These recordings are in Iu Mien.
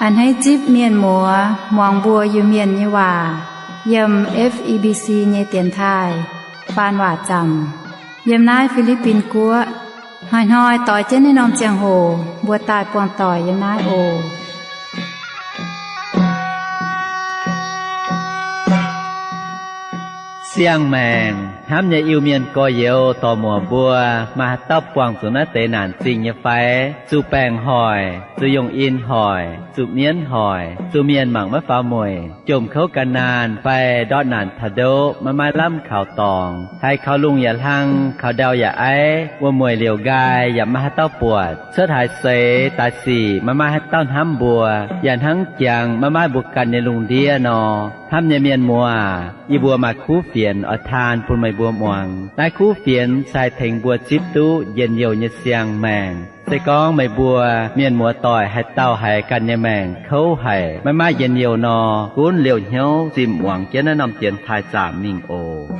A'hneiv zipv mienh muoz muangx mbuo Iu-Mienh nyei waac yiem F E B C nyei dienx taaih faan waac zaamc yiem naaiv Fi^li^bin Guoqv. Hnoi-hnoi doix jienv naaiv norm ziangh hoc mbuo daaih buangh doic yiem naaiv oc. Siang-maengc hnamv nyei Iu-Mienh gorx-youz dorc-muoc mbuo, maaih haaix dauh buangh zuqc naaiv deix naanc zingh nyei fai? Zuqc baengc hoic, zuqc yungh in hoic, zuqc mienv hoic, zuqc mienh mangc maiv faaux mueic, jomc kouv gan naanh fai ndortv naanc taux ndoqv maiv maaih lamh kaux dorngx, haiz kaux lungh yaac hlang, kaux ndau yaac aiv, wuom-mueic liouc nqaai yaac maiv maaih haaix dauh buatc, cuotv haaix seix daaih sic maiv maaih haaix dauh hnamv mbuo, yaac hnangv jangx maiv maaih mbuo ganh nyei lungh ndiev nor. Hnamv nyei mienh muoz, yie mbuo maaih kuv fienx oix taan bun meih mbuo muangx. Naaiv kuv fienx se haih tengx mbuo zipv duqv njien-youh nyei siang-maengc. Se gorngv meih mbuo mienh muoz doic haaix dauh haiz ganh nyei maengc kouv haic, maiv maaih njien-youh nor, gunv liouh hnyouv zinh muangx jienv naaiv norm dienx taaih zaamc mingh oc.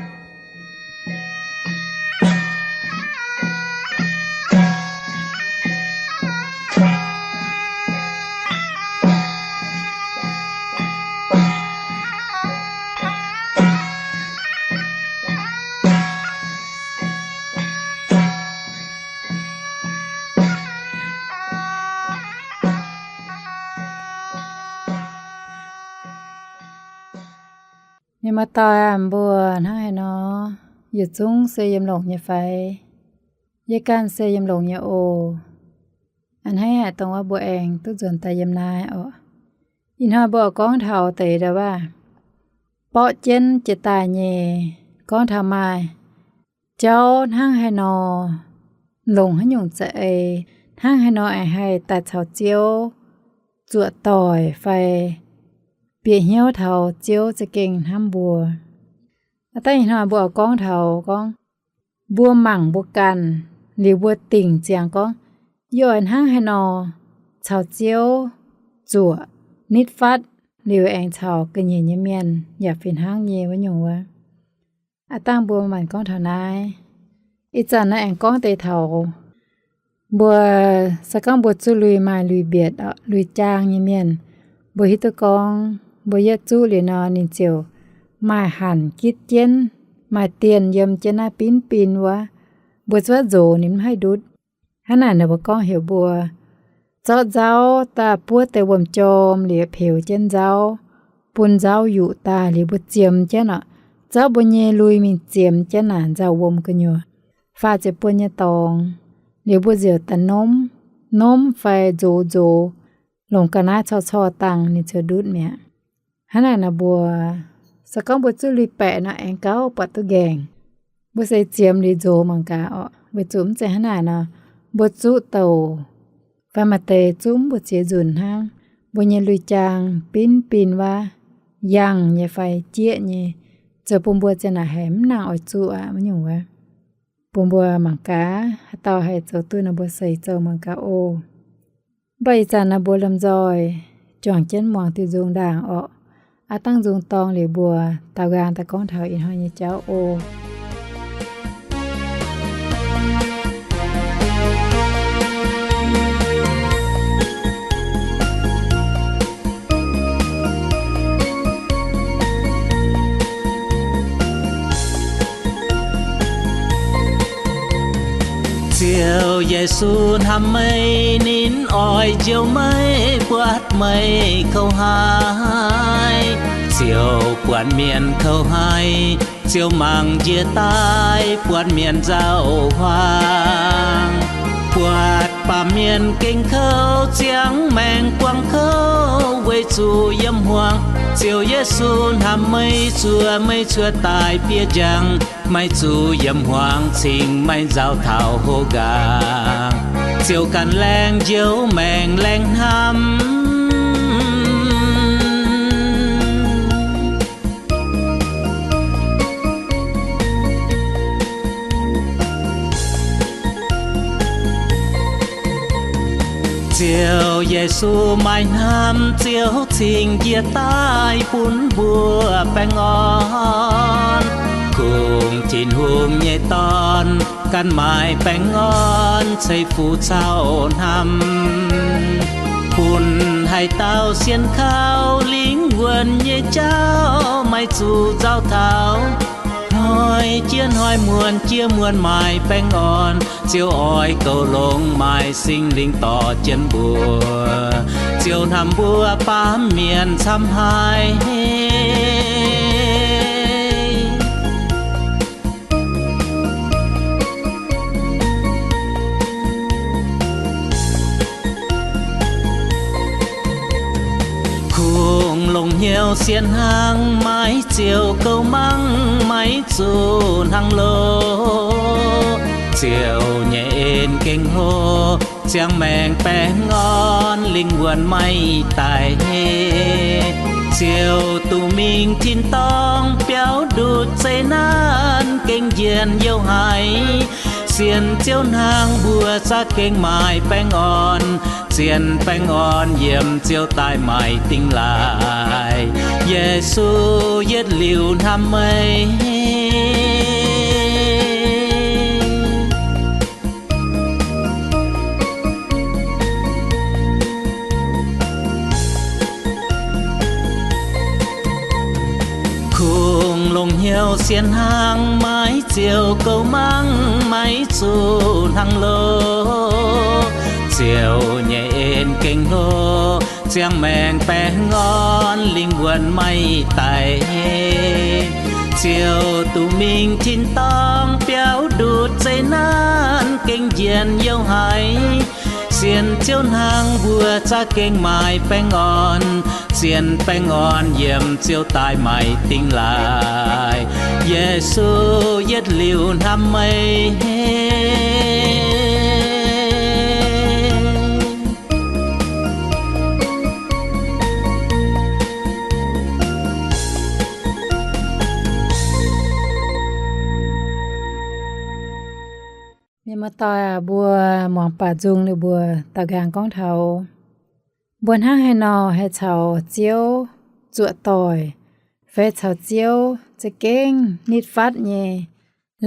Mienh muoz-doic aah, mbuo hnangv haaix nor? Yietc zungv se yiem longx nyei fai? Yie ganh se yiem longx nyei oc. A'hneiv haic dongh wuov mbuo aengx duqv nzuonx daaih yiem naaiv oc. Ih hnoi mbuo oix gorngv taux deix ndau wuov, borqv jienv jiex daaih nyei, gorngv taux maaih jauv hnangv haaix nor, longc haaix nyungc za'eix, hnangv haaix nor aengx haih daaih caux Ziouv zuoqc doic fai bieqc hnyouv taux Ziouv za'gengh hnamv mbuo. Aav dangh ih hnoi mbuo oix gorngv taux gorngv, mbuo mangc mbuo ganh liuz mbuo dingc ziangx gorngv, yie oix hnangv haaix nor caux Ziouv zuoqc nitv fatv liuz aengx caux ga'nyiec nyei mienh yaac fih hnangv nyei wuov nyungc wuov. Aav dangh mbuo maanc gorngv taux naaiv. Ih zanc naaiv aengx gorngv deix taux mbuo, se gorngv mbuo zuqc lui maaih lui-mbietc, lui-jaang nyei mienh, mbuo hiuv duqv gorngv mbuo yietv zuqv liuz nor, ninh ziouc maaih hanc gitv jienv, maaih dienh yiem jienv naaiv binv bin wuov, mbuo zuqc nzox ninh mv haih ndutv. Hnangv naaic nor mbuo gorngv heuc mbuo zorqv nzauv daaih buov deix wuom-jorm liuz peux jienv nzauv, bun nzauv yuqc daaih liuz mbuo ziemx jienv oc. Zorqv mbuo nyei lui mingh ziemx jienv naaic nzauh wuom gu'nyuoz, faah ziepc buonc nyei dorngx, liuz mbuo ziouc daaih nomv, nomv fai nzox nzox, longc ga'naaiv corc corc dangh ninh ziouc ndutv mi'aqv. Hnangv naaic nor mbuo, se gorngv mbuo zuqc lui-baeqc nor aengx gauh buatc duqv nqaengc. Mbuo se ziemx liuz nzox mangc gaax oc. Weic zuqc mv zeiz hnangv naaic nor, mbuo zuqv douc fai maaih deix zuqv mv mbuo ziex nzunc hnangv, mbuo nyei lui-jaang binv bin wuov, yangh nyei fai jieqv nyei, zoux bun mbuo ziang naaic haiz mv nangh oix zuqv aqv wuov nyungc wuov. Bun mbuo mangc gaax, haaix dauh haih zoux duqv nor mbuo seix zoux mangc gaax oc. Mv baac ih zanc nor mbuo lomh nzoih juangc jienv muangx diuh nzung ndaangc orqc. Aav dangh nzung dorng liuz mbuo daaux nqaang daaih gorngv taux ih hnoi nyei jauv oc. Ziouv Yesu hnamv meih, ninh oix njoux meih, buatc meih kouv haic. Ziouv buatc mienh kouv haic, Ziouv mangc njiec daaih buatc mienh nzauh huaang. Buatc baamh mienh gengh kouv, ziangh maengc buangh kouv weic zuqc yiem hmuangx. Ziouv Yesu hnamv meih, zuov meih cuotv daaih fiev njang, maiv zuqc yiem hmuangx, cingx maiv nzauh taux houv nqaang. Ziouv ganh laengz njoux maengc laengz hnamv. Ziouv Yesu maaih hnamv, Ziouv cingx njiec daaih bun mbuo baengh orn. Kungx Tin-Hungh nyei Dorn, ganh maaih baengh orn ceix fuqv caux hnamv. Bun haaix dauh sienx kaux lingh wuonh nyei jauv, maiv zuqc nzauh taux. Hnoi jiex hnoi, muonz jiex muonz, maaih baengh orn. Ziouv oix goux longx, maaih Singx Lingh dorh jienv mbuo. Ziouv hnamv mbuo baamh mienh camv haic. Kungx longc hnyouv sienx hnangv, maiv ziouc gouv mangv, maiv zuqc hnangv loh. Ziouv nyei en gengh hlo, ziangh maengc baengh orn, lingh wuonh maiv daic. Ziouv duqv mingh tin-dorngh biaux ndutc zeqc naanv, gengh njien-youh haic. Sienx Ziouv hnangv, mbuo za'gengh maaih baengh orn. Zien baengh orn yiem Ziouv daaih maaih dingh laaih. Yesu yietc liuz hnamv meih. Kungx longc hnyouv sienx hnangv, maiv ziouc gouv mangv, maiv zuqc hnangv loh. Ziouv nyei en gengh hlo, ziangh maengc baengh orn, lingh wuonh maiv daic. Ziouv duqv mingh tin-dorngh biaux ndutc zeqc naanv, gengh njien-youh haic. Sienx Ziouv hnangv, mbuo za'gengh maaih baengh orn. Zien baengh orn yiem Ziouv daaih maaih dingh laaih. Yesu yietc liuz hnamv meih. Mienh muoz-doic aac, mbuo muangx baac nzung ninh mbuo daux nqaang gorngv taux mbuo hnangv haaix nor haih caux Ziouv zuoqc doic, fai caux Ziouv za'gengh nitv fatv nyei,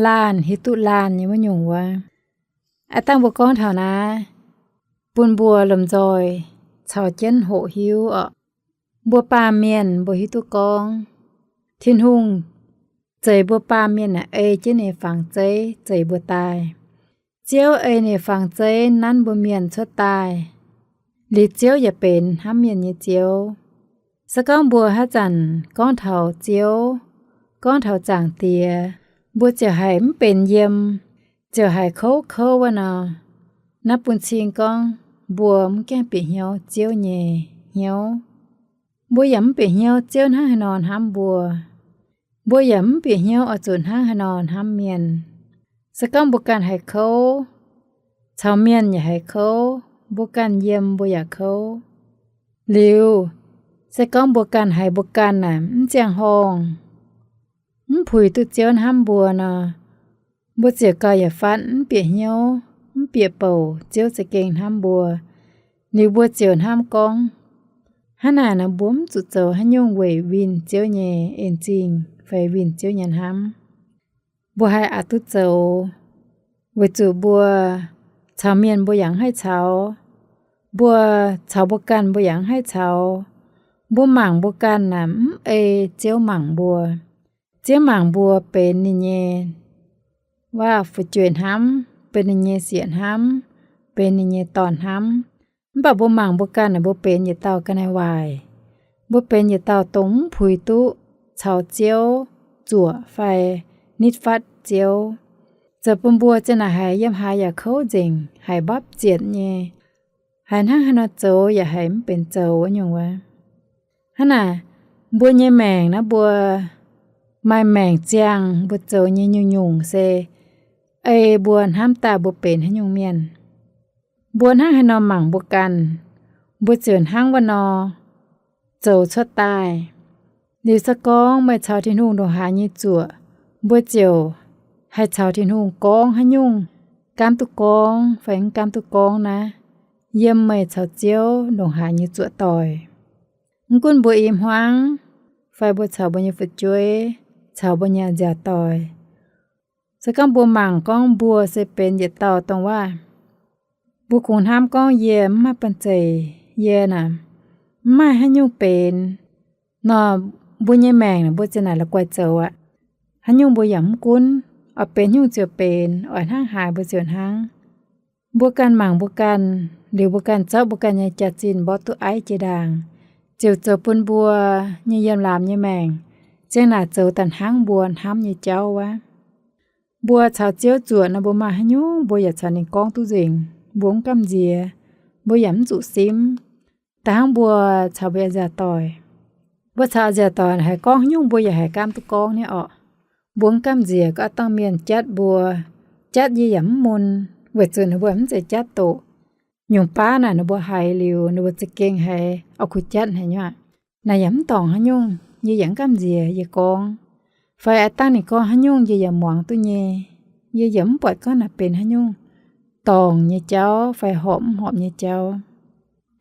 laanh hiuv duqv laanh nyei wuov nyungc wuov. Aav dangh mbuo gorngv taux naaiv, bun mbuo lomh nzoih caux jienv hoqc hiuv oc. Mbuo baamh mienh mbuo hiuv duqv gorngv Tin-Hungh zeix mbuo baamh mienh aeqv, ei jienv ninh nyei fangx zeiv zeix mbuo daaih. Ziouv ei ninh nyei fangx zeiv nanv mbuo mienh cuotv daaih. Liuz Ziouv yaac benx hnamv mienh nyei Ziouv. Se gorngv mbuo haaix zanc gorngv taux Ziouv, gorngv taux Zaangc Diex, mbuo ziouc haiz mv benx yiem, ziouc haiz kouv kouv wuov nor, naaiv bun cing gorngv mbuo mv gaengh bieqc hnyouv Ziouv nyei hnyouv. Mbuo yaac mv bieqc hnyouv Ziouv hnangv haaix nor hnamv mbuo. Mbuo yaac mv bieqc hnyouv oix zuqc hnangv haaix nor hnamv mienh. Se gorngv mbuo ganh haiz kouv, caux mienh yaac haiz kouv, mbuo ganh yiem mbuo yaac kouv. Liuz, se gorngv mbuo ganh haiz mbuo ganh naaic mv ziangh horngh, mv puix duqv Ziouv hnamv mbuo nor, mbuo ziouc gauh yietc fatv mv bieqc hnyouv, mv bieqc bouc Ziouv za'gengh hnamv mbuo. Liuz mbuo ziouc hnamv gorngv, hnangv naaic nor mbuo mv zuqc zoux haaix nyungc weic winh Ziouv nyei en zingh fai winh Ziouv nyei hnamv. Mbuo haih aqc duqv zoux, weic zuqc mbuo caux mienh mbuo yaac mv haih caux, mbuo caux mbuo ganh mbuo yaac mv haih caux. Mbuo mangc mbuo ganh naaic mv ei Ziouv mangc mbuo. Ziouv mangc mbuo benx ninh nyei waac-fu'jueiv hnamv, benx ninh nyei sieqv hnamv, benx ninh nyei dorn hnamv. Mv baac mbuo mangc mbuo ganh naaic, mbuo benx yietc dauh ga'naaiv waaic. Mbuo benx yietc dauh dongh mv puix duqv caux Ziouv zuoqc fai nitv fatv Ziouv. Zoux bun mbuo ziang naaic haiz yiem haaix yaac kouv nzengc, haiz mbapv zietc nyei, haiz hnangv haaix nor zoux yaac haiz mv benx zoux wuov nyungc wuov. Hnangv naaic, mbuo nyei maengc naaiv mbuo maaih maengc ziangh mbuo zoux nyei nyungc-nyungc se ei mbuo hnamv daaih mbuo benx haaix nyungc mienh. Mbuo hnangv haaix nor mangc mbuo ganh, mbuo ziouc hnangv wuov nor zoux cuotv daaih. Liuz se gorngv meih caux Tin-Hungh ndongc haaix nyei zuoqc, mbuo ziouc haih caux Tin-Hungh gorngv haaix nyungc, gaamv duqv gorngv fai mv gaamv duqv gorngv naaiv, yiem meih caux Ziouv ndongc haaix nyei zuoqc doic. Mv gunv mbuo i hmuangv, fai mbuo caux mbuo nyei fu'jueiv, caux mbuo nyei nziaauc doic, se gorngv mbuo mangc gorngv mbuo se benx yietc dauh dongh waac, mbuo kungx hnamv gorngv yie mv maaih banh zeic, Yie naaic, mv maaih haaix nyungc benx nor, mbuo nyei maengc mbuo ziouc naaic la'guaih zoux aqv. Haaix nyungc mbuo yaac mv gunv, oix benx nyungc ziouc benx, oix hnangv haaix mbuo ziouc hnangv. Mbuo ganh mangc mbuo ganh, liuz mbuo ganh zorqv mbuo ganh nyei jaax-zinh mborqv duqv aiv jiex ndaangc, ziouc zoux bun mbuo nyei yiem laamx nyei maengc ziang naaic zoux daaih hnangv mbuo hnamv nyei jauv wuov. Mbuo caux Ziouv zuoqc nor, mbuo maaih haaix nyungc mbuo yaac caux ninh gorngv duqv nzengc. Mbuo mv gamh nziex, mbuo yaac mv zuqc simv. Da'hnangv mbuo caux mbuo a'nziaauc doic, mbuo caux a'nziaauc doic haiz gorngv haaix nyungc mbuo yaac haiz gaamv duqv gorngv nyei orqc. Mbuo mv gamh nziex gorngv dangh mienh jatv mbuo, jatv yie yaac mv mun, weic zuqc ninh mbuo mv zeiz jatv doqc. Nyungc baav naaic ninh mbuo haiz liuz, ninh mbuo za'gengh haiz oix kuh jatv haic nyei aqv. Naaic yaac mv dorngc haaix nyungc, yie yaac mv gamh nziex yie gorngv. Fai aav dangh ninh gorngv haaix nyungc yie yaac muangx duqv nyei. Yie yaac mv buatc gorngv naaic benx haaix nyungc dorngc nyei jauv fai horpc mv horpc nyei jauv.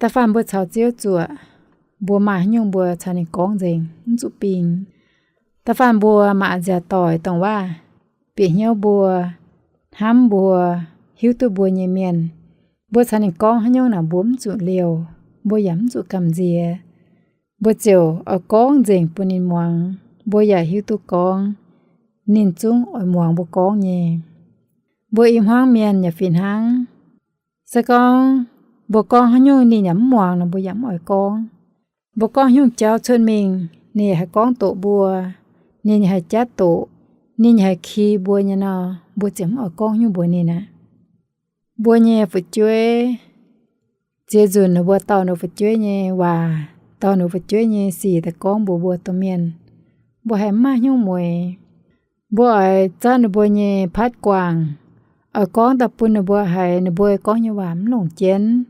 Da'faanh mbuo caux Ziouv zuoqc, mbuo maaih haaix nyungc mbuo caux ninh gorngv nzengc, mv zuqc bingx. Da'faanh mbuo mangc a'nziaauc doic dongh waac bieqc hnyouv mbuo, hnamv mbuo, hiuv duqv mbuo nyei mienh, mbuo caux ninh gorngv haaix nyungc naaic mbuo mv zuqc liouh, mbuo yaac mv zuqc gamh nziex. Mbuo ziouc oix gorngv nzengc bun ninh muangx, mbuo yaac hiuv duqv gorngv ninh zungv oix muangx mbuo gorngv nyei. Mbuo i hmuangv mienh yaac fih hnangv. Se gorngv mbuo gorngv haaix nyungc ninh yaac mv muangx nor, mbuo yaac mv oix gorngv. Mbuo gorngv haaix nyungc jauv cuotv mingh, ninh yaac haih gorngv doqc mbuo, ninh yaac haih jatv doqc, ninh yaac haih ki mbuo nyei nor, mbuo ziouc mv oix gorngv haaix nyungc mbuox ninh aqv. Mbuo nyei fu'jueiv, ziex nzunc ninh mbuo dorh ninh fu'jueiv nyei waac, dorh ninh fu'jueiv nyei sic daaih gorngv mbuox mbuo domh mienh, mbuo haiz mv maaih haaix nyungc mueix. Mbuo oix zatv ninh mbuo nyei patv guangc, oix gorngv daaih bun ninh mbuo haiz ninh mbuo gorngv nyei waac mv longc jienv.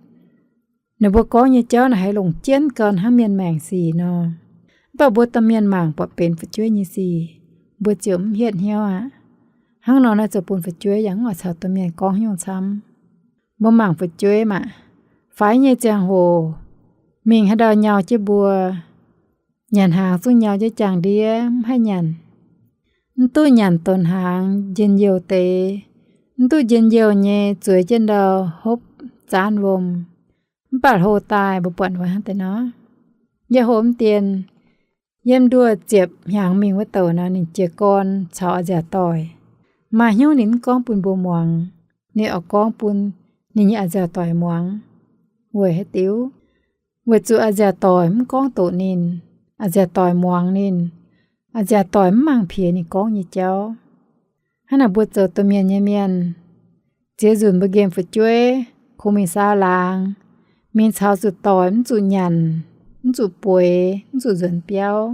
Ninh mbuo gorngv nyei jauv naaic haiz longc jienv gau hnangv mienh maengc sic nor. Mv baac mbuo domh mienh mangc buatc benx fu'jueiv nyei sic, mbuo ziouc mv hietv hnyouv aqv. Hnangv nor naaiv zoux bun fu'jueiv yaac mv oix caux domh mienh gorngv haaix nyungc camv. Mbuo mangc fu'jueiv maah, faix nyei ziangh hoc, mingh haaix ndau nyau jienv mbuo, nyanc hnaangx zungv nyau jienv jaang ndiev mv haih nyanc. Mv duqv nyanc donx hnaangx njien-youh deix, mv duqv njien-youh nyei zueiz jienv ndau hopv zaanv wuom. Mv baac hlo daaih mbuo buatc wuov hnangv deix nor, yie hlo mv dien, yiem nduoh ziepc hnyangx mingh wuov douc nor, ninh jiez gorn caux a'nziaauc doic. Maaih hnyouv ninh mv gorngv bun mbuo muangx, ninh oix gorngv bun ninh nyei a'nziaauc doic muangx. Weic haaix diuc? Weic zuqc a'nziaauc doic mv gorngv doqc ninh, a'nziaauc doic muangx ninh, a'nziaauc doic mv mangc piex ninh gorngv nyei jauv. Hnangv naaic mbuo zoux domh mienh nyei mienh, ziex nzunc mbuo nqemh fu'jueiv, kungx mingh saau laangz, mingh caux zuqc doic mv zuqc nyanc, mv zuqc bueix, mv zuqc nzuonx biauv.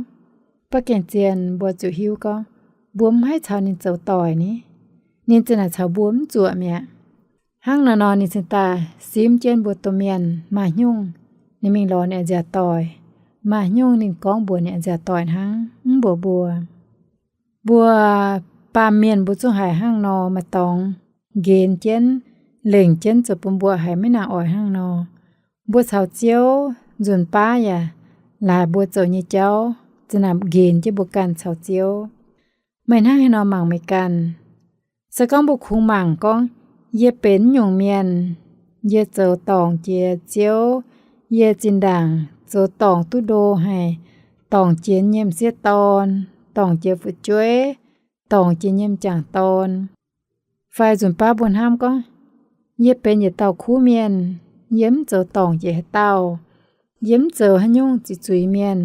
Ba'gengh zien mbuo ziouc hiuv gorngv, mbuo mv haih caux ninh zoux doic ni. Ninh za'naaic caux mbuo mv zuoqc mi'aqv. Hnangv naaiv nor ninh cingx daaih simv jienv mbuo domh mienh maaih hnyungc ninh mingh lorz ninh a'nziaauc doic, maaih hnyungc ninh gorngv mbuox ninh a'nziaauc doic hnangv, mv mbuox mbuo. Mbuo baamh mienh mbuo zungv haiz hnangv nor, maaih dorngx nqenx jienv, lengc jienv zoux bun mbuo haiz maiv nangc oix hnangv nor. Mbuo caux Ziouv nzunc baav yaac laaix mbuo zoux nyei jauv za'naaic nqenx jienv mbuo ganh caux Ziouv. Meih hnangv haaix nor mangc meih ganh? Se gorngv mbuo kungx mangc gorngv, yie benx nyungc mienh, yie zoux dorngc jiex Ziouv, yie zinh ndaangc zoux dorngc duqv ndo haic, dorngc jiex nyei m'sieqv dorn, dorngc jiex fu'jueiv, dorngc jiex nyei m'jangc dorn. Fai nzunc baav mbuo hnamv gorngv, yie benx yietc dauh kuv mienh, yie mv zoux dorngc jiex haaix dauh, yie mv zoux haaix nyungc ziqc zuiz mienh,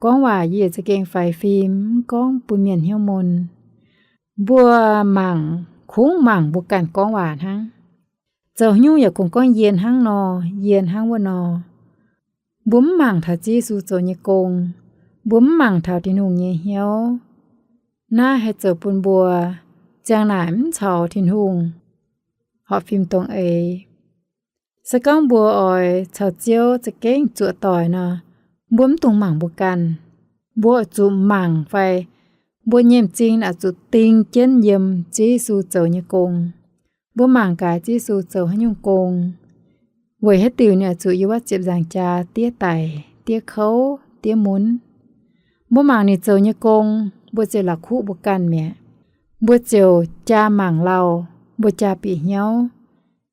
gorngv waac yie za'gengh faix fim, mv gorngv bun mienh hnyouv mun. Mbuo mangc, kungx mangc mbuo ganh gorngv waac hnangv. Zoux haaix nyungc yaac kungx gorngv yie hnangv nor, yie hnangv wuov nor. Mbuo mv mangc taux Ziouv Yesu zoux nyei gong. Mbuo mv mangc taux Tin-Hungh nyei hnyouv. Naaiv haih zoux bun mbuo ziang naaic mv caux Tin-Hungh horpc fim dongh eix. Se gorngv mbuo oix caux Ziouv za'gengh zuoqc doic nor, mbuo mv dungx mangc mbuo ganh. Mbuo oix zuqc mangc fai mbuo nyei m'zing oix zuqc ding jienv yiem Ziouv Yesu zoux nyei gong. Mbuo mangc gaax Ziouv Yesu zoux haaix nyungc gong, weic haaix diuc ninh oix zuqc yiem wuov ziepc nzaangc jaax diev daic, diev kouv, diev mun. Mbuo mangc ninh zoux nyei gong, mbuo ziouc la'kuqv mbuo ganh mi'aqv. Mbuo ziouc jaa mangc lauh, mbuo jaa bieqc hnyouv.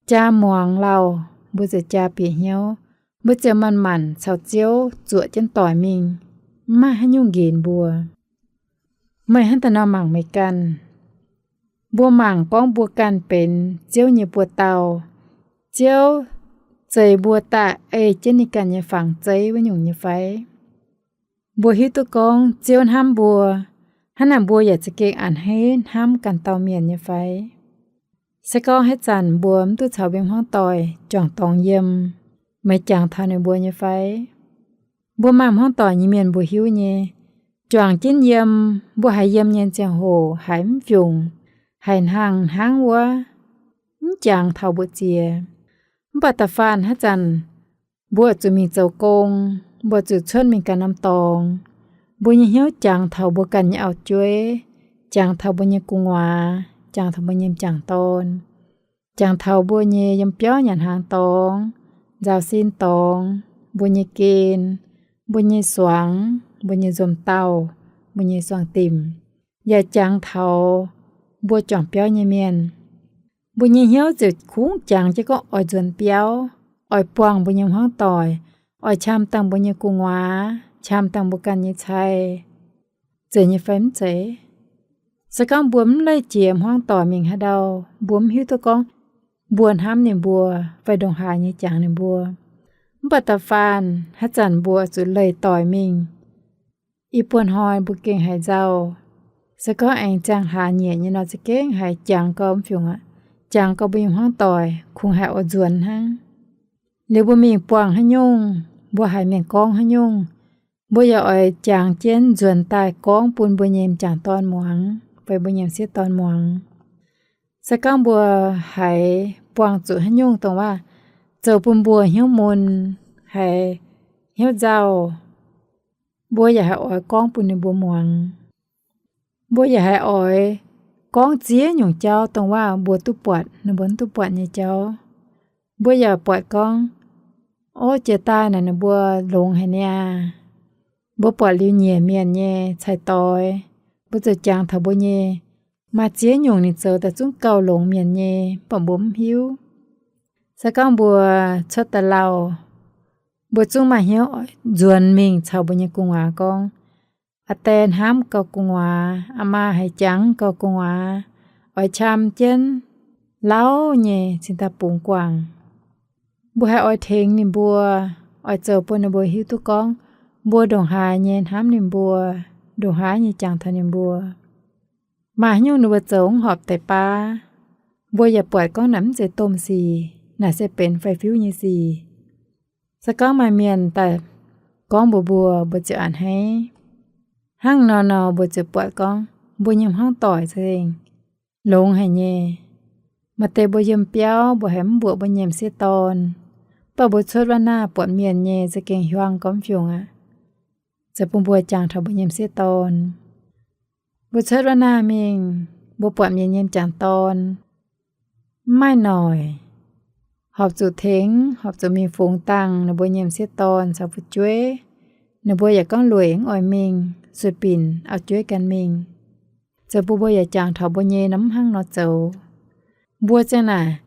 Jaa muangx lauh, mbuo ziouc jaa bieqc hnyouv. Mbuo ziouc manc-manc caux Ziouv zuoqc jienv doic mingh, mv maaih haaix nyungc nqenx mbuo. Meih hnangv da'nor mangc meih ganh. Mbuo mangc gorngv mbuo ganh benx Ziouv nyei buoz-dauh, Ziouv zeix mbuo daaih ei jienv ninh ganh nyei fangx zeiv wuov nyungc nyei fai? Mbuo hiuv duqv gorngv Ziouv hnamv mbuo, hnangv naaic mbuo yaac za'gengh a'hneiv hnamv ganh dauh mienh nyei fai? Se gorngv haaix zanc mbuo mv duqv caux mbuo nyei hmuangv doic juangc dorngx yiem, meih jangx taux ninh mbuo nyei fai? Mbuo maaih hmuangv doic nyei mienh mbuo hiuv nyei, juangc jienv yiem, mbuo haiz yiem nyei ziangh hoc haiz mv fiungc, haiz hnaangx hnangv wuov, mv jangx taux mbu'ziex. Mv baac da'faanh haaix zanc mbuo zuqc mingh zoux gong, mbuo zuqc cuotv mingh ganh norm dorngx, mbuo nyei hnyouv jangx taux mbuo ganh nyei auv-jueiv, jangx taux mbuo nyei gu'nguaaz, jangx taux mbuo nyei m'jangc dorn, jangx taux mbuo nyei yiem biauv nyanc hnaangx dorngx, nzaaux sin dorngx, mbuo nyei gen, mbuo nyei suangx, mbuo nyei nzomc dauh, mbuo nyei suangx dimc, yaac jangx taux mbuo juangc biauv nyei mienh. Mbuo nyei hnyouv ziouc kungx jangx jienv gorngv oix nzuonx biauv, oix buangh mbuo nyei hmuangv doic, oix qam dangh mbuo nyei gu'nguaaz, qam dangh mbuo ganh nyei cai, zeiz nyei fai mv zeiz? Se gorngv mbuo mv leih jiex hmuangv doic mingh haaix ndau, mbuo mv hiuv duqv gorngv mbuo hnamv ninh mbuo fai ndongc haaix nyei jangx ninh mbuo. Mv baac da'faanh haaix zanc mbuo zuqc leih doic mingh, i buo hnoi mbuo gengh haiz nzauh. Se gorngv aengx ziangh hlaax nyieqc nyei nor, za'gengh haiz jangx gau mv fiungc aqv. Jangx gau mbuo nyei hmuangv doic kungx haiz oix nzuonx hnangv. Liuz mbuo mingh buangh haaix nyungc, mbuo haiz mienh gorngv haaix nyungc, mbuo yaac oix jangx jienv nzuonx daaih gorngv bun mbuo nyei m'jangc dorn muangx fai mbuo nyei m'sieqv dorn muangx. Se gorngv mbuo haiz buangh zuqc haaix nyungc dongh waac zoux bun mbuo hnyouv mun, haiz hnyouv nzauh, mbuo yaac haih oix gorngv bun ninh mbuo muangx. Mbuo yaac haih oix gorngv ziex nyungc jauv dongh waac mbuo duqv buatc, ninh mbuo mv duqv buatc nyei jauv. Mbuo yaac buatc gorngv, ov, jiex daaih naaic ninh mbuo longx haic niaa. Mbuo buatc liuz nyiec mienh nyei cai-doix, mbuo ziouc jangx taux mbuo nyei maaih ziex nyungc ninh zoux daaih zungv gauh longx mienh nyei, mv baac mbuo mv hiuv. Se gorngv mbuo cuotv daaih lauh, mbuo zungv maaih hnyouv oix nzuonx mingh caux mbuo nyei gu'nguaaz gorngv, aa die hnamv gauh gu'nguaaz, aa maa haiz jangx gauh gu'nguaaz, oix qam jienv lauh nyei cingx daaih bungx guangc. Mbuo haih oix tengx ninh mbuo, oix zoux bun ninh mbuo hiuv duqv gorngv mbuo ndongc haaix nyei hnamv ninh mbuo, ndongc haaix nyei jangx taux ninh mbuo. Maaih haaix nyungc ninh mbuo zoux mv horpc deix baav, mbuo yaac buatc gorngv naaic mv zeiz domh sic, naaic se benx fai-fiuv nyei sic. Se gorngv maaih mienh daaih gorngv mbuox mbuo, mbuo ziouc a'hneiv. Hnangv nor nor mbuo ziouc buatc gorngv mbuo nyei hmuangv doic za'gengh longx haic nyei. Maaih deix mbuo yiem biauv mbuo haiz mv mbuoqc mbuo nyei m'sieqv dorn, mv baac mbuo cuotv waac naaiv buatc mienh nyei za'gengh hiuang gormx fiungc aqv, zoux bun mbuo jangx taux mbuo nyei m'sieqv dorn. Mbuo cuotv waac naaiv mingh, mbuo buatc mienh nyei m'jangc dorn mv maaih noic, horpc zuqc tengx, horpc zuqc mingh fungx dangh ninh mbuo nyei m'sieqv dorn caux fu'jueiv. Ninh mbuo yaac gorngv lueic mv oix mingh, sueih binc auv-jueiv gan mingh. Zoux bun mbuo yaac jangx taux mbuo nyei nor mv hnangv nor zoux. Mbuo ziang naaic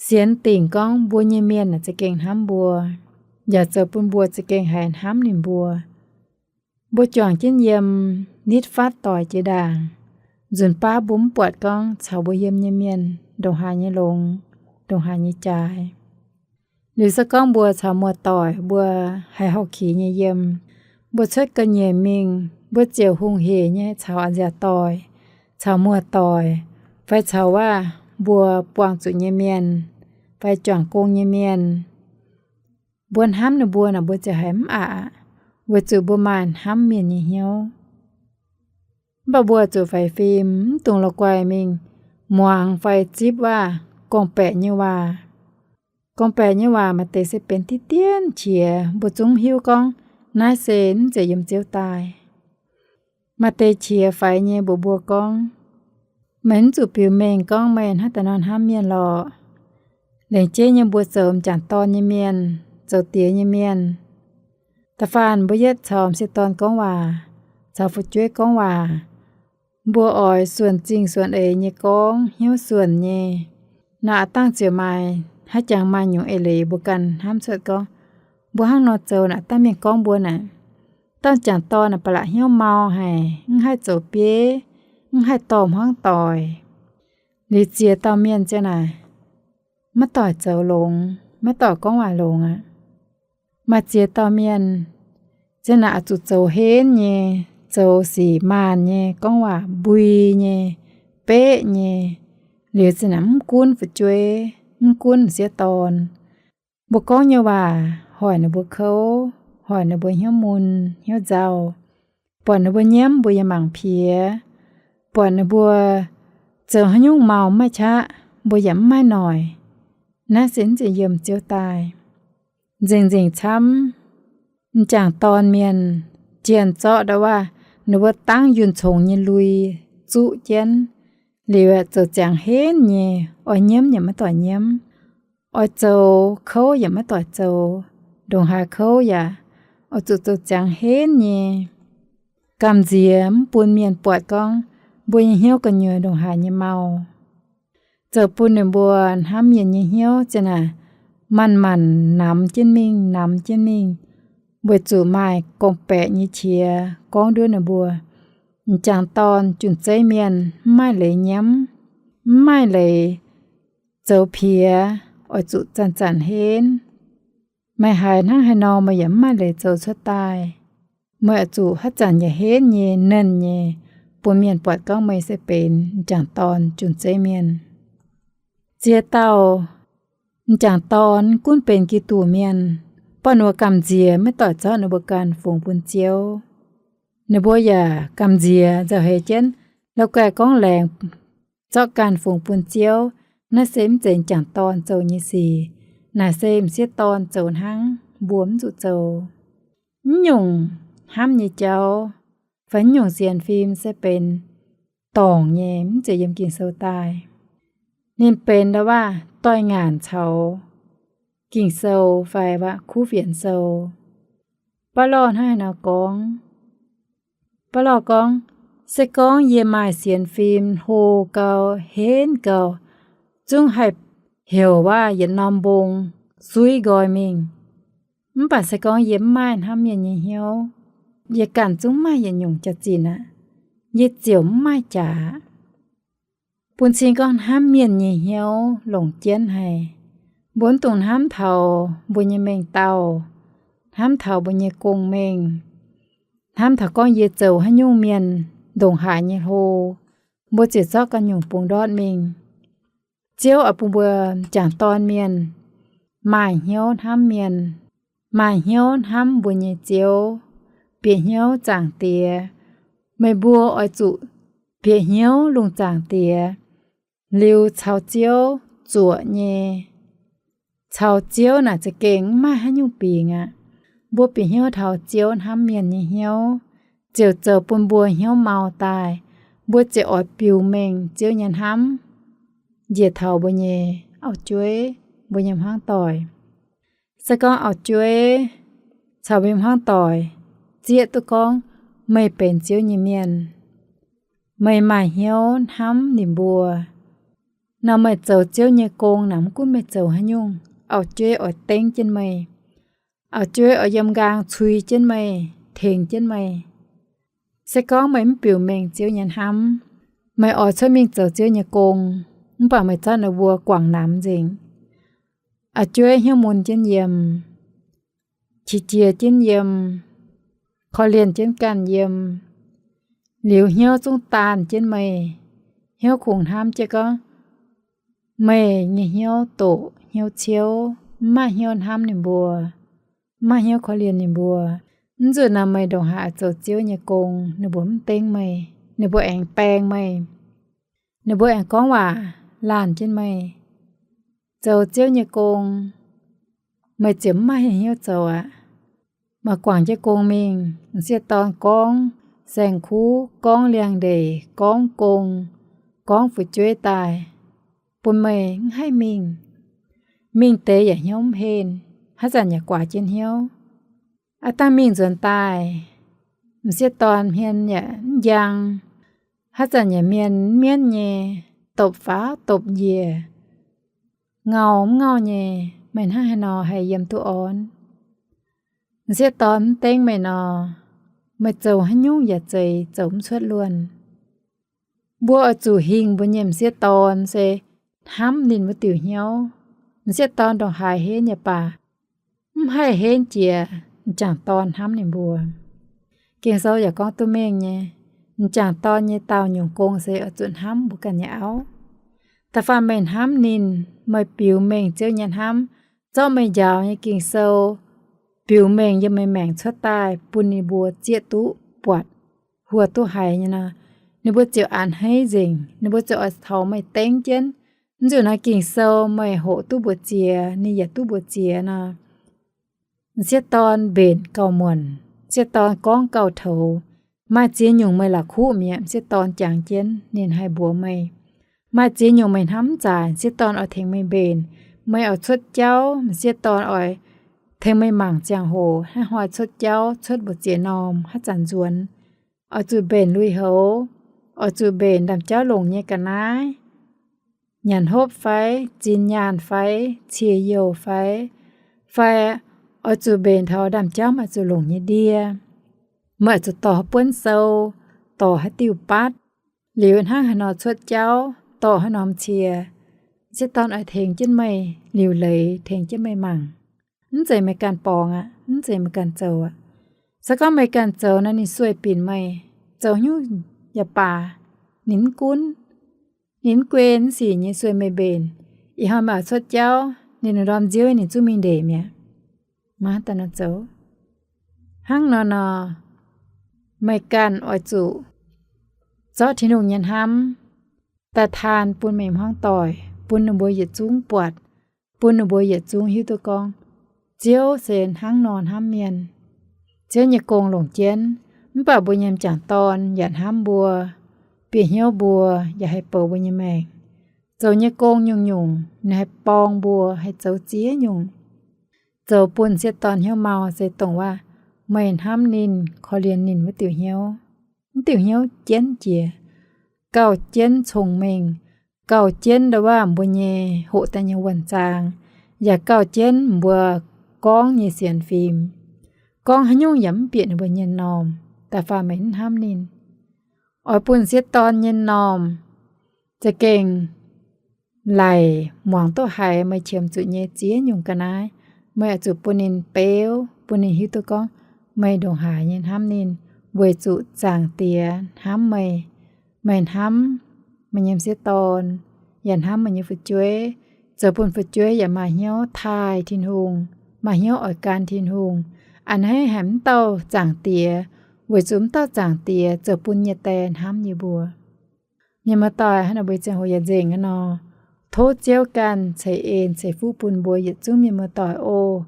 sienx dingc gorngv mbuo nyei mienh naaic za'gengh hnamv mbuo, yaac zoux bun mbuo za'gengh haiz hnamv ninh mbuo. Mbuo juangc jienv yiem, nitv fatv doic jiex ndaangc, nzunc baav mbuo mv buatc gorngv caux mbuo yiem nyei mienh ndongc haaix nyei longx, ndongc haaix nyei jaaix. Liuz se gorngv mbuo caux muoz-doic mbuo haiz houh kic nyei yiem, mbuo cuotv ga'nyiec mingh, mbuo ziouc hungh heic nyei caux a'nziaauc doic, caux muoz-doic, fai caux waac mbuo buangh zuqc nyei mienh, fai juangc gong nyei mienh. Mbuo hnamv ninh mbuo naaic, mbuo ziouc haiz mv aqc, weic zuqc mbuo maaih hnamv mienh nyei hnyouv. Mv baac mbuo zuqc faix fim, mv dungx la'guaih mingh muangx fai zipv waac gorngv-baeqc nyei waac. Gorngv-baeqc nyei waac maaih deix se benx diqv dienv qiex, mbuo zungv hiuv gorngv naaiv se mv zeiz yiem Ziouv daaih. Maaih deix qiex faix nyei mbuox mbuo gorngv, meih mv zuqc biux mengh gorngv meih hnangv daaih nor hnamv mienh lorqc. Laengz jeiv nyei mbuo zoux m'jangc dorn nyei mienh, zoux diex nyei mienh, da'faanh mbuo yietv caux m'sieqv dorn gorngv waac, caux fu'jueiv gorngv waac, mbuo oix suonc zingh suonc eix nyei gorngv, hnyouv suonc nyei. Nor aav dangh ziouc maaih, haaix jangx maaih nyungc eix leiz mbuo ganh hnamv cuotv gorngv, Mbuo hnangv nor zoux naaic, dangh mienh gorngv mbuo naaic, dauh m'jangc dorn naaic ba'laqc hnyouv mau haic, mv haih zoux bieiv, mv haih dorh hmuangv doic. Liuz ziex dauh mienh ziang naaic, maiv doic zoux longx, maiv doic gorngv waac longx aqv. Maaih ziex dauh mienh ziang naaic oix zuqc zoux henv nyei, zoux sic maanh nyei, gorngv waac mbui nyei, beqv nyei. Liuz ziang naaic mv gunv fu'jueiv, mv gunv m'sieqv dorn, mbuo gorngv nyei waac hoic ninh mbuo kouv, hoic ninh mbuo hnyouv mun hnyouv nzauh, buatc ninh mbuo nyiemv mbuo yaac mangc piex, buatc ninh mbuo zoux haaix nyungc mau maiv qaqv, mbuo yaac mv maaih noic. Naaiv se mv zeiz yiem Ziouv daaih. Nzengc-nzengc camv, m'jangc dorn mienh jienh zorqv ndau waac, ninh mbuo dangv yunh congx nyei lui zuqv jienv, liuz zoux ziangx henv nyei, oix nyiemv yaac maiv doic nyiemv, oix zoux kouv yaac maiv doic zoux, ndongc haaix kouv yaac oix zuqc zoux ziangx henv nyei, gamh nziex mv bun mienh buatc gorngv mbuo nyei hnyouv gu'nyuoz ndongc haaix nyei mau. Zoux bun ninh mbuo hnamv mienh nyei hnyouv ziang naaic manc-manc namx jienv mingh, namx jienv mingh, weic zuqc maaih gorngv-baeqc nyei qiex gorngv nduov ninh mbuo, m'jangc dorn junc zeiv mienh mv maaih leiz nyiemv, mv maaih leiz zoux piex, oix zuqc zanc-zanc henv. Meih haiz hnangv haaix nor meih yaac mv maaih leiz zoux cuotv daaih. Meih oix zuqc haaix zanc yaac henv nyei, nernh nyei, bun mienh buatc gorngv meih se benx m'jangc dorn junc zeiv mienh. Ziex dauh m'jangc dorn gunv benx Giduc mienh, baac ninh mbuo gamh nziex maiv doic zorqv ninh mbuo ganh fungx bun Ziouv. Ninh mbuo yaac gamh nziex nzauh heix jienv, la'guaih gorngv laengz zorqv ganh fungx bun Ziouv. Naaiv se mv zeiz m'jangc dorn zoux nyei sic. Naaic se m'sieqv dorn zoux hnangv, mbuo mv zuqc zoux. Mv nyungc hnamv nyei jauv fai mv nyungc sienx fim se benx dorngc nyei, mv zeiz yiem Ging-Sou daaih. Ninh benx ndau waac doix-ngaanc caux Ging-Sou fai waac kuv fienx sou. Baulo hnangv haaix nor gorngv? Baulo gorngv, se gorngv yie maaih sienx fim hlo gau, henv gau, zungv haih heuc waac yietc norm mbong suiv nqoi mingh. Mv baac se gorngv yie mv maaih hnamv mienh nyei hnyouv, yie ganh zungv mv maaih yietc nyungc jaax-zinh aqv. Yie ziouc mv maaih jaax. Bun cing gorngv hnamv mienh nyei hnyouv longc jienv haic. Mbuo mv dungx hnamv taux mbuo nyei mengh dauh, hnamv taux mbuo nyei gong-mengh, hnamv taux gorngv yie zoux haaix nyungc mienh ndongc haaix nyei hlo, mbuo ziouc zorqv ganh nyungc bungx ndortv mingh. Ziouv oix bun mbuo m'jangc dorn mienh maaih hnyouv hnamv mienh, maaih hnyouv hnamv mbuo nyei Ziouv, bieqc hnyouv Zaangc Diex. Meih mbuo oix zuqc bieqc hnyouv lungh Zaangc Diex, liuz caux Ziouv zuoqc nyei. Caux Ziouv naaic za'gengh mv maaih haaix nyungc bingx aqv. Mbuo bieqc hnyouv taux Ziouv hnamv mienh nyei hnyouv, ziouc zoux bun mbuo hnyouv mau daaih. Mbuo ziouc oix biux mengh Ziouv nyei hnamv njiec taux mbuo nyei auv-jueiv, mbuo nyei hmuangv doic. Se gorngv auv-jueiv caux meih hmuangv doic zieqv duqv gorngv meih benx Ziouv nyei mienh, meih maaih hnyouv hnamv ninh mbuo, nor meih zoux Ziouv nyei gong naaic, mv gunv meih zoux haaix nyungc, auv-jueiv oix dengv jienv meih. Auv-jueiv oix yiem nqaang cui jienv meih, tengx jienv meih. Se gorngv meih mv biux mengh Ziouv nyei hnamv, meih oix cuotv mingh zoux Ziouv nyei gong, mv baac meih zorqv ninh mbuo guangc namx nzengc. Auv-jueiv hnyouv mun jienv yiem, qiex jiez jienv yiem, korv-lienh jienv ganh yiem, liuz hnyouv zungv daanh jienv meih. Hnyouv kungx hnamv jienv gorngv meih nyei hnyouv doqc hnyouv ciouv, mv maaih hnyouv hnamv ninh mbuo, mv maaih hnyouv korv-lienh ninh mbuo. Mv nzunc naaic meih ndongc haaix zoux Ziouv nyei gong, ninh mbuo mv dengv meih, ninh mbuo aengx baeng meih, ninh mbuo aengx gorngv waac laanh jienv meih. Zoux Ziouv nyei gong, meih ziouc mv maaih hnyouv zoux aqv. Meih guangc jienv gong mingh, m'sieqv dorn gorngv saeng-kuv, gorngv liangx-ndeic, gorngv gong, gorngv fu'jueiv daaih, bun meih mv haih mingh. Mingh deix yaac hnyouv mv henh, haaix zanc yaac guaax jienv hnyouv. Aav dangh mingh nzuonx daaih, m'sieqv dorn hmien yaac mv njang, haaix zanc yaac mienh mienv nyei, dopc faaux dopc njiec, ngau mv ngau nyei. Meih hnangv haaix nor haih yiem duqv orn? M'sieqv dorn mv dengv meih nor, meih zoux haaix nyungc yaac zeiz zoux mv cuotv luonh. Mbuo oix zuqc hingh mbuo nyei m'sieqv dorn se hnamv ninh wuov diuc hnyouv. M'sieqv dorn ndongc haaix henv yaac baac, mv haih henv jiex m'jangc dorn hnamv ninh mbuo. Ging-Sou yaac gorngv duqv mengh nyei, m'jangc dorn nyei daauh nyungc gong se oix zuqc hnamv mbuo ganh nyei auv. Da'faanh meih hnamv ninh, meih biux mengh Ziouv nyei hnamv, zorqv meih njaaux nyei Ging-Sou biux mengh yiem meih maengc cuotv daaih bun ninh mbuo zieqv duqv buatc, huox duqv haiz nyei nor, ninh mbuo ziouc a'hneiv nzengc. Ninh mbuo ziouc oix taux meih dengv jienv. Mv nzunc naaiv Ging-Sou meih hoqc duqv mbuox ziex, ninh yaac duqv mbuox ziex nor, m'sieqv dorn mbenc gauh muonc, m'sieqv dorn gorngv gauh toux. Maaih ziex nyungc meih la'kuqv mi'aqv, m'sieqv dorn jangx jienv ninh haih mbuox meih. Maaih ziex nyungc meih hnamv mv zaaix, m'sieqv dorn oix tengx meih mbenc. Meih oix cuotv jauv, m'sieqv dorn oix tengx meih mangc ziangh hoc, haaix hnoi cuotv jauv, cuotv mbu'ziex norm, haaix zanc nzuonx. Oix zuqc mbenc lui-houx, oix zuqc mbenc ndaamv-jauv longc nyei ga'naaiv, nyanc hopv fai, zinh nyaanh fai, cie youh fai, fai oix zuqc mbenc taux ndaamv-jauv maaih zuqc longc nyei ndie. Meih oix zuqc dorh haaix buonv sou, dorh haaix diuh batv, liuz hnangv haaix nor cuotv jauv, dorh haaix norm cie, m'sieqv dorn oix tengx jienv meih liuc leiz, tengx jienv meih mangc. Mv zeiz meih ganh borngz aqv, mv zeiz meih ganh zoux aqv. Se gorngv meih ganh zoux nor, ninh sueih binc meih. Zoux haaix nyungc yaac baac, ninh mv gunv. Ninh mv gunv sic nyei sueih meih mbenc. Ih hnoi meih oix cuotv jauv, ninh ndorm nziouv ninh zungv mingh ndeic mi'aqv. Maiv daaih nor zoux. Hnangv nor nor, meih ganh oix zuqc zorqv Tin-Hungh nyei hnamv daaih taan bun meih hmuangv doic, bun ninh mbuo yietc zungv buatc, bun ninh mbuo yietc zungv hiuv duqv gorngv Ziouv se hnangv nor hnamv mienh. Ziouv nyei gong longc jienv, mv baac mbuo nyei m'jangc dorn yaac hnamv mbuo, bieqc hnyouv mbuo, yaac haih bouc mbuo nyei maengc. Zoux nyei gong nyungc-nyungc ninh haih borng mbuo haih zoux ziex nyungc. Zoux bun m'sieqv dorn hnyouv mau se dongh waac meih hnamv ninh, korv-lienh ninh wuov diuh hnyouv. Mv diuh hnyouv jienv jiex, gauh jienv cong-mengh, gauh jienv ndau waac mbuo nyei hoqc daaih nyei wuonh zaang, yaac gauh jienv mbuo gorngv nyei sienx fim. Gorngv haaix nyungc yaac mv bieqc ninh mbuo nyei m'normh, da'faanh meih mv hnamv ninh. Oix bun m'sieqv dorn nyei m'normh za'gengh laic muangx duqv haiz meih qiemx zuqc nyei ziex nyungc ga'naaiv. Meih oix zuqc bun ninh beuv, bun ninh hiuv duqv gorngv meih ndongc haaix nyei hnamv ninh, weic zuqc Zaangc Diex hnamv meih. Meih hnamv meih nyei m'sieqv dorn, yaac hnamv meih nyei fu'jueiv, zoux bun fu'jueiv yaac maaih hnyouv taaih Tin-Hungh, maaih hnyouv oix gan Tin-Hungh. A'hneiv haic mv dauh Zaangc Diex, weic zuqc mv dauh Zaangc Diex zoux bun yie die hnamv yie mbuo. Mienh muoz-doic, hnangv naaiv mbuo ziangh hoc yaac nzengc aqv nor, tov Ziouv ganh ceix en ceix fuqv bun mbuo yietc zungv mienh muoz-doic oc.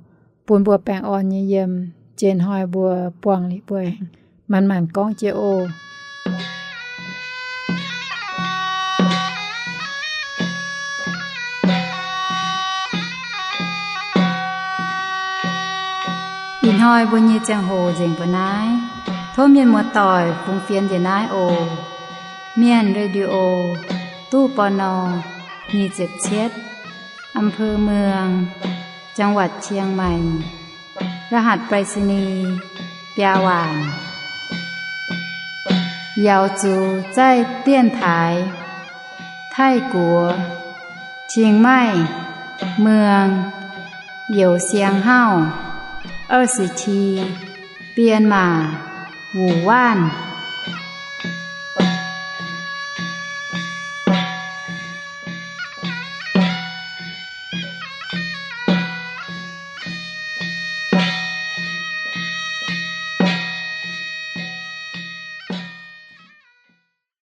Bun mbuo baengh orn nyei yiem, jiex hnoi mbuo buangh liuz mbuo aengx manc-manc gorngv jienv oc. Ih hnoi mbuo nyei ziangh hoc nzengc mbuo naaiv. Tov mienh muoz-doic fungx fienx njiec naaiv oc. Mienh Radio, ตู้ ปณ. nyic ziepc cietv, อำเภอเมือง จังหวัดเชียงใหม่ รหัสไปรษณีย์ biaa waanc. 瑶族在电台 Taiv-Guoqv, Chiang Mai, Muang, Youz Siang Hauv, 二十七, Bienh Maac, Wuc Waanv.